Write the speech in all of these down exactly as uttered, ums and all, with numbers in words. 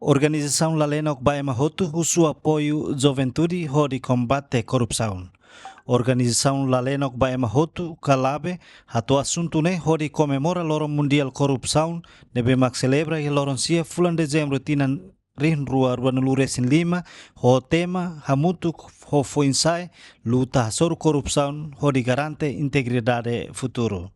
Organizasaun Lalenok ba Ema Hotu husu apoiu juventude hodi kombate korrupsaun. Organizasaun Lalenok ba Ema Hotu ka LABE hato'o asuntu ne'e hodi komemora Loron Mundiál Korrupsaun ne'ebé mak selebra iha loron sia fulan Dezembru tinan rihun rua ruanulu resin lima, ho tema hamutuk ho foin-sa'e luta hasoru korrupsaun hodi garante integridade futuru.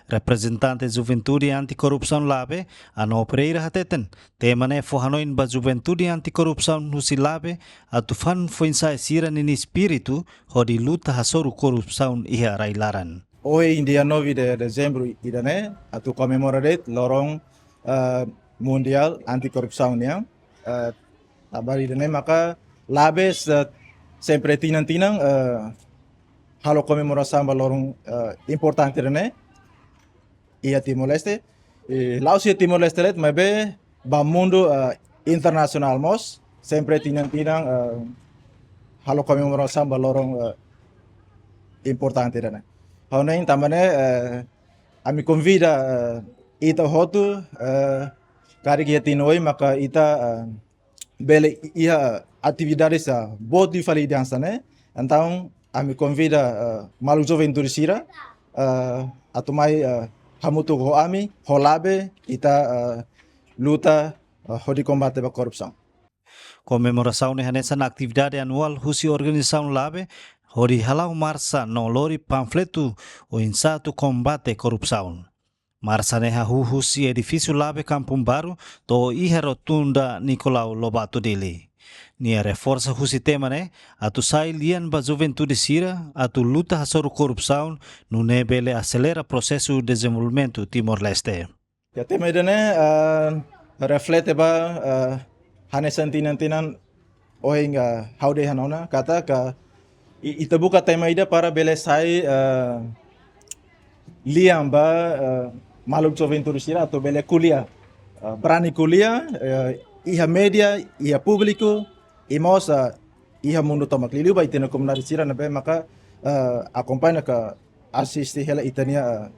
Reprezentante Juventude Anti-Korrupsaun LABE, Ano Pereira hateten, tema ne'e fó hanoin ba Juventude Anti-Korrupsaun husi LABE atu fa'an foin-sa'e sira-nia espíritu hodi luta hasoru korrupsaun iha rai-laran. Ohin, dia nove de dezembro ida-ne'e, atu komemora de'it loron, eh, mundiál anti-korrupsaun nian. Eh, tanba ida-ne'e maka LABE, eh, sempre tinan-tinan, eh, halo komemorasaun ba loron, eh, importante ida-ne'e iha Timor-Leste. I la'ós iha Timor-Leste de'it, maibé ba mundu, eh, internasionál mós, sempre tinan-tinan, eh, halo komemorasaun ba loron, eh, importante ida-ne'e. Ha'u hanoin tanba ne'e, eh, ami konvida, eh, ita hotu, eh, karik iha tinan oin maka ita, eh, bele iha atividade sa boot liu fali dansa ne'e. Entaun, ami konvida, eh, maluk juventude sira, eh, atu mai, eh, hamutuk ho ami, ho LABE, ita, eh, luta, eh, hodi kombate ba korrupsaun. Komemorasaun ne'e hanesan atividade anuál husi organizasaun LABE, hodi hala'o marsa no lori panfletu oinsá atu kombate korrupsaun. Marsa ne'e hahú husi edifísiu LABE Kampung Baru to'o iha Rotunda Nicolau Lobato Dili. Nia reforsa husi tema ne'e atu sai lian ba juventude sira atu luta hasoru korrupsaun, nune'e bele aselera prosesu dezenvolvimentu Timor-Leste. Ya, tema ida-ne'e, eh, reflete ba, eh, hanesan tinan-tinan ohin, eh, ha'u dehan ona katak, i-, ita buka tema ida para bele sai, eh, lian ba, eh, maluk juventude sira atu bele ko'alia, eh, brani ko'alia, eh, iha média, iha públiku, i mós, eh, iha mundu tomak, liuliu ba ita-nia komunidade sira ne'ebé maka, eh, akompaña ka asiste hela ita-nia, eh,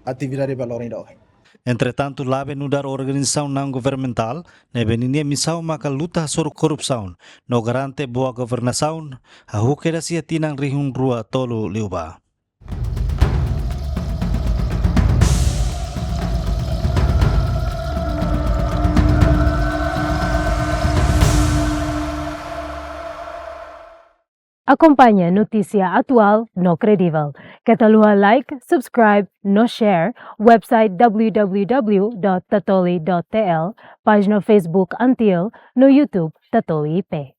atividade ba loron ida ohin. Entretantu, LABE nu'udar organizasaun naun-governamentál ne'ebé ninia misaun maka luta hasoru korrupsaun no garante boa governasaun, hahú kedas iha tinan rihun rua tolu liubá. Akompaña notísia atuál no kredivel. Keta haluha like, subscribe, no share website w w w dot tatoli dot t l, pájina Facebook Antiel, no YouTube Tatoli I P.